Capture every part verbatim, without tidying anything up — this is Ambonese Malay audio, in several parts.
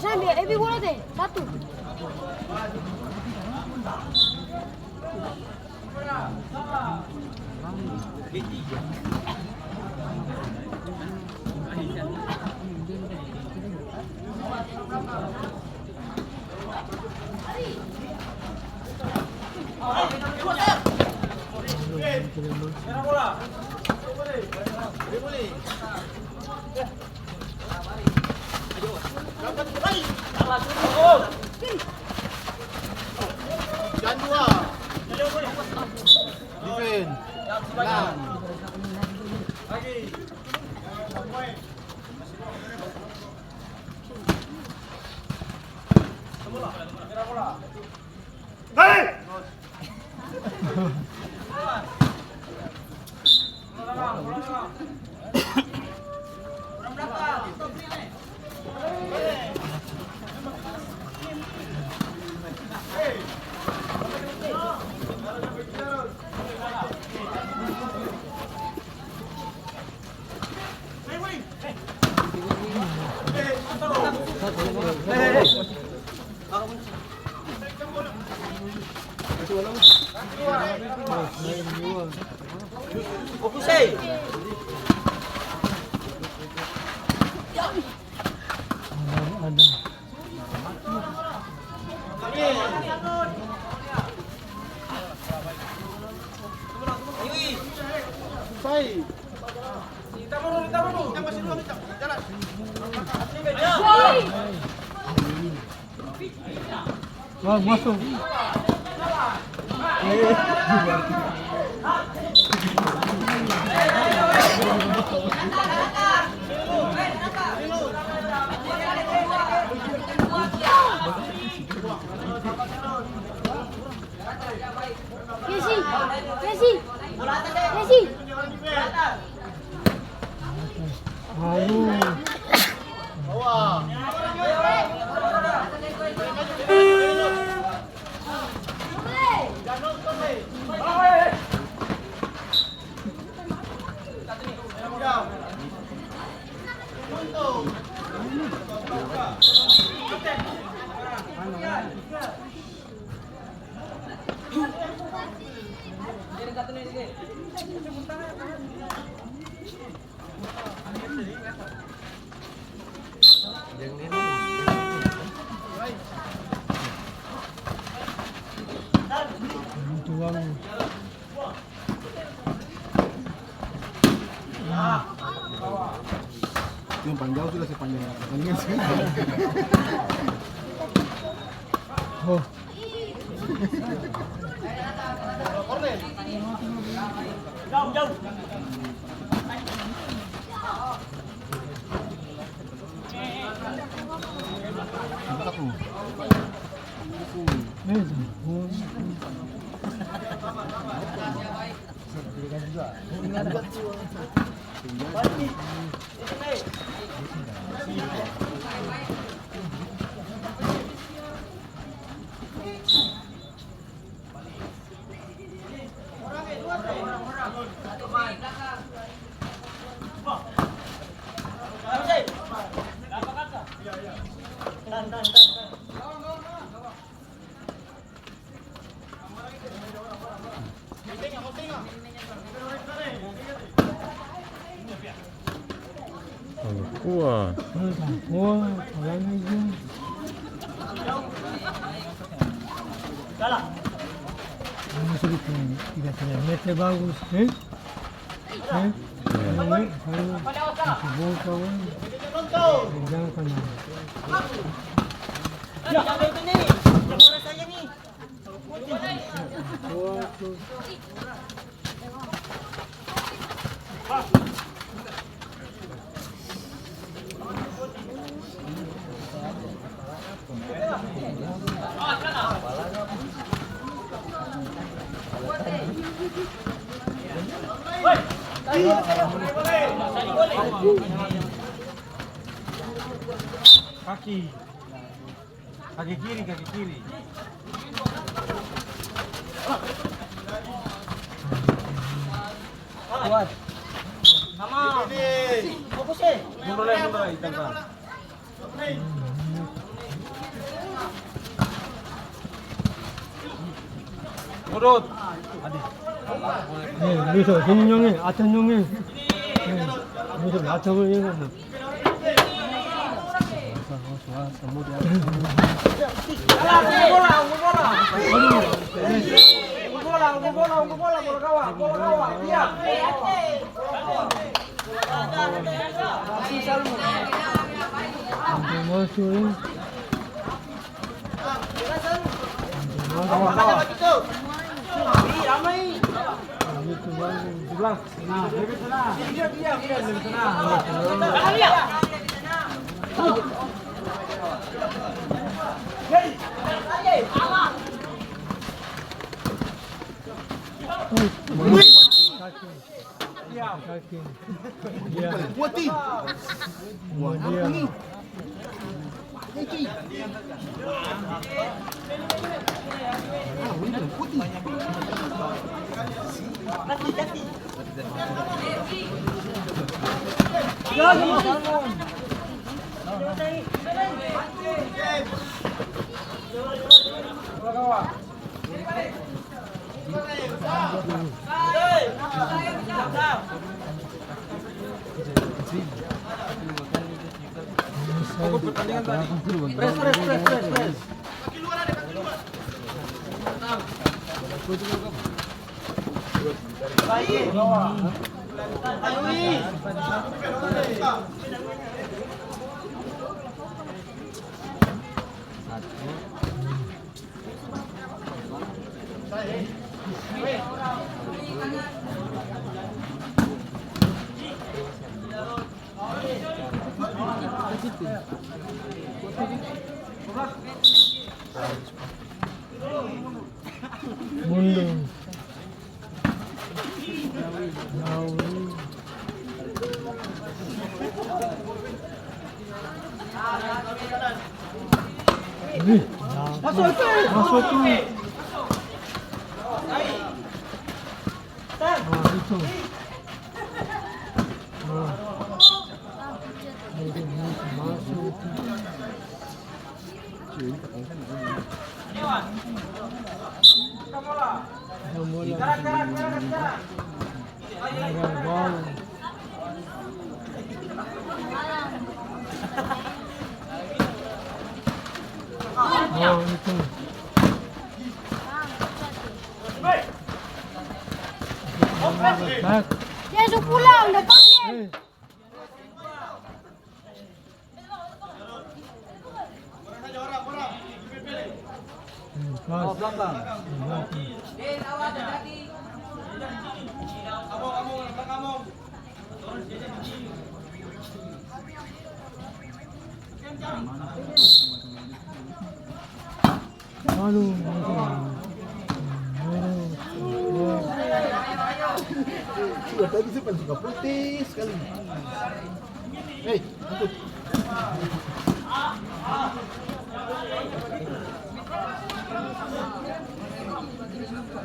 Saya ambil Ebi bola teh, satu. Wah, masuk. Messi, Messi, Messi. Aduh. Tuang. Yang paling jauh sudah sepanjang pertandingan sih. Oh. Kuat. Kuat, apalagi itu. Ini sudah punya tiga kilo meter bagus, eh? Eh? Iya. Ini, ini, ini, masih bongkar, eh. Jangan kena. Kaki. Kaki kiri, kaki kiri. Kuat. Sama. Fokus, eh. Mundur lai, mundur lai, tangkap. Urut. Eh, bisa, sini nyong, eh, atas nyong, eh. Eh, bisa, atas nyong, eh. Masuk, eh. Pokok pertandingan tadi. Press, press, press, press, press. Mundur. Ih, masuk tu. Masuk tu. Ah, itu. Ah. Masuk, masuk. Dia su pulang, udah panggil. Aduh. Sudah tadi saya paling suka putih sekali. Hei, ikut.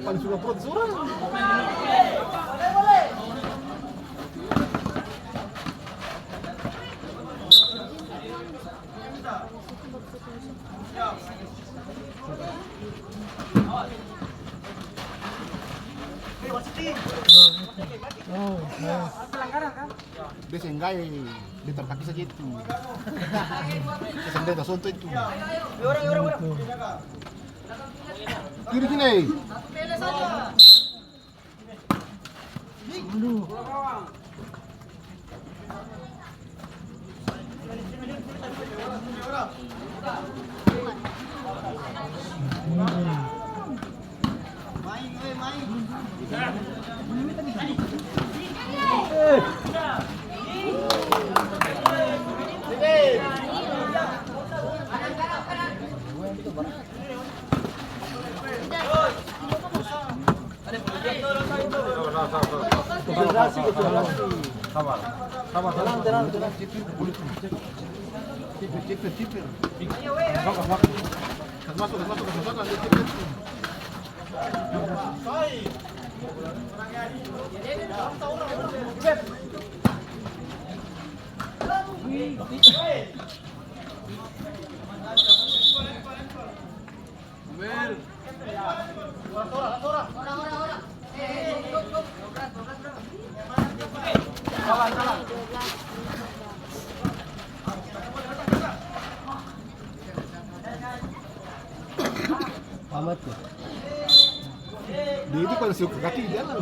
Paling suka protes orang. Oh, oh. Dia seng gaya, dia taru kaki saja itu. Dia seng gaya tasonto itu. Kiri sini. Aduh. Sabar, sabar, sabar. Tenang, tenang, tenang. Cipir, cipir, cipir. Masuk, masuk. Kas masuk, kas masuk, kas masuk, kas masuk. Dia itu kan suka kaki di dalam.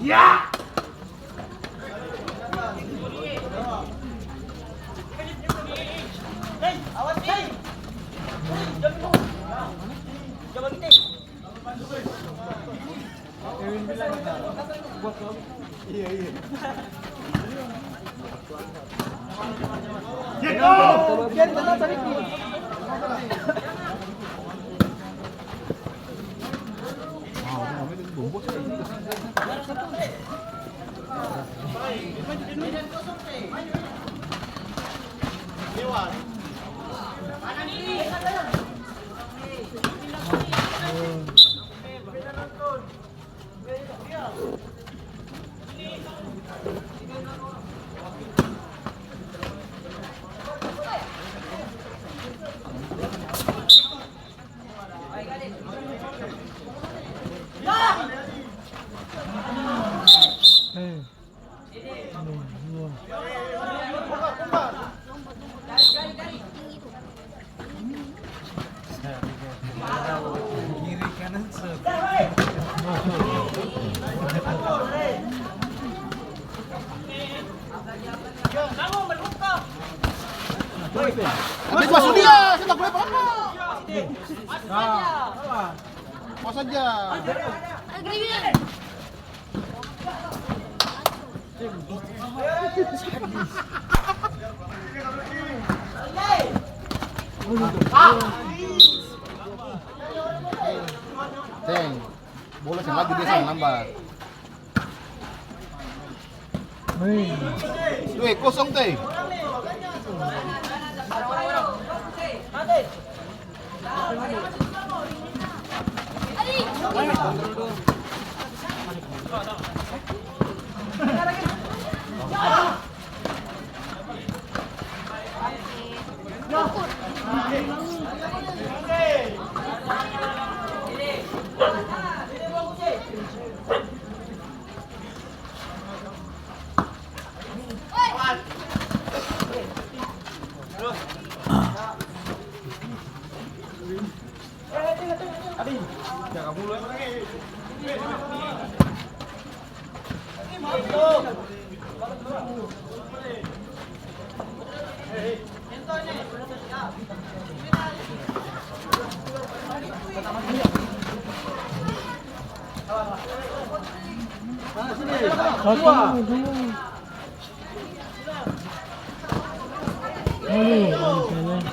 Ya! Habis masuk dia, kita boleh apa? Awas saja. Seng. Bola seng laju, dia seng lambat. Hei. Due kosong, teh. Satu, dua. Aduh, aduh, sayang.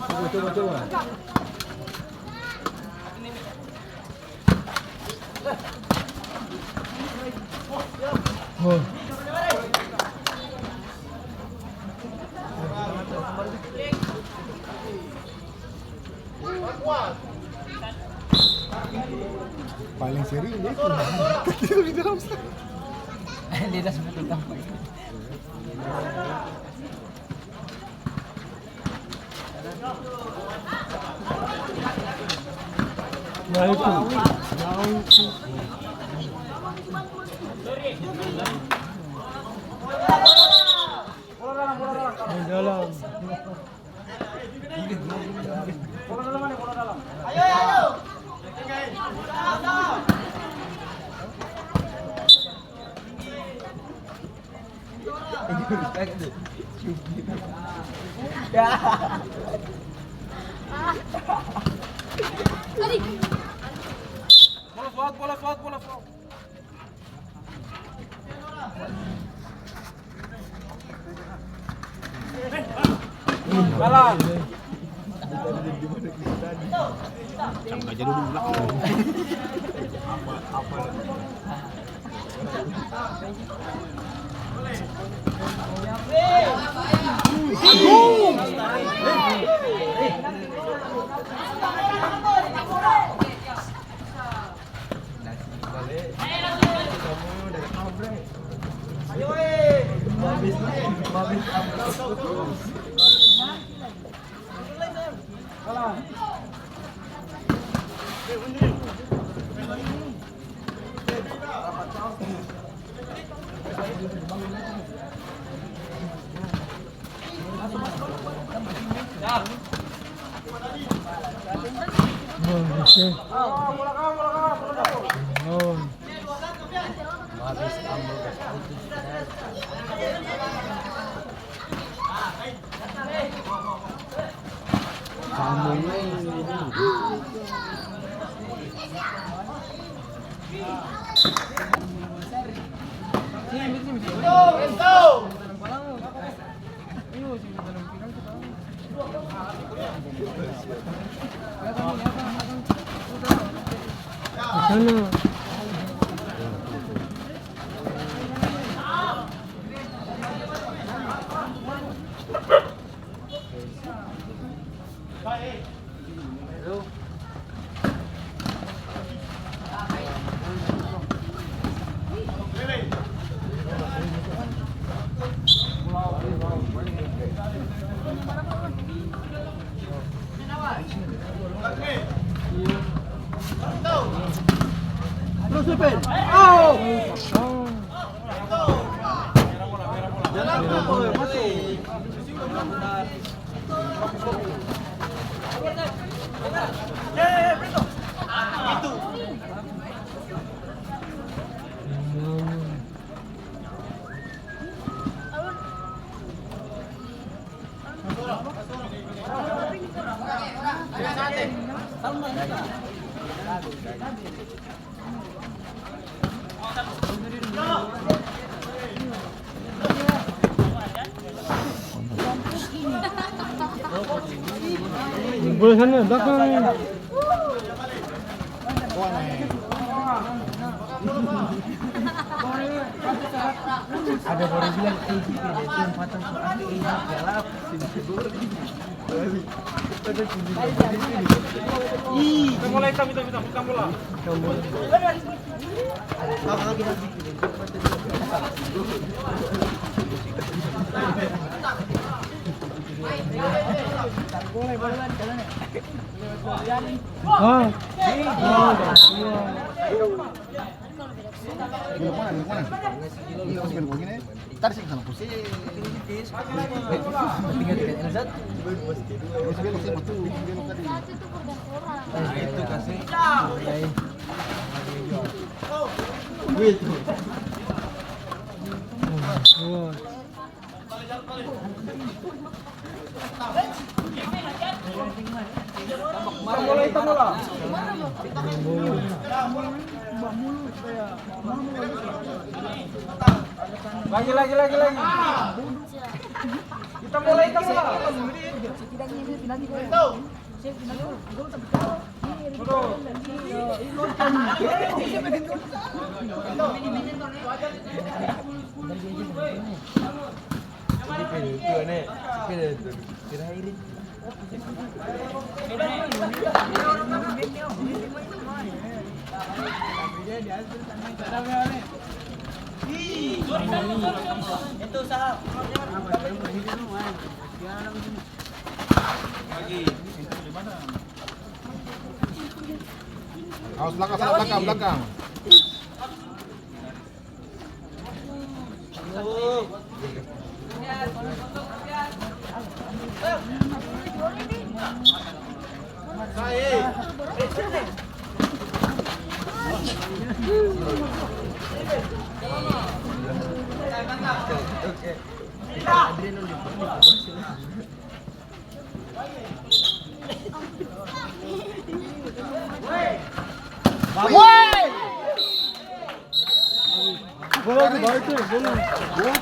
Coba, coba, coba. Paling sering dia tuh. Dia udah dalam sana. Dia udah sampai tutup. Nah, itu. Di dalam. Bola fuck, bola fuck, bola fuck. Jalan. Sana. Terus, Pen. Au! Bola sana, belakang. Ada baru bilang, "Eh, Ji, pede tuh, patang suara, eh, Ji, gelap." Ih, bola hitam, hitam, hitam, hitam bola. Ah. Belok mana, belok mana? Ini pas belok begini. Tarik sini sana, pusing. Tinggal di L satu. Nah, itu kasih. Wih, itu. Kita mulai, kita mulai. Lagi, lagi, lagi, lagi. Kita mulai, kita mulai. Awas, belakang, sana, belakang, belakang.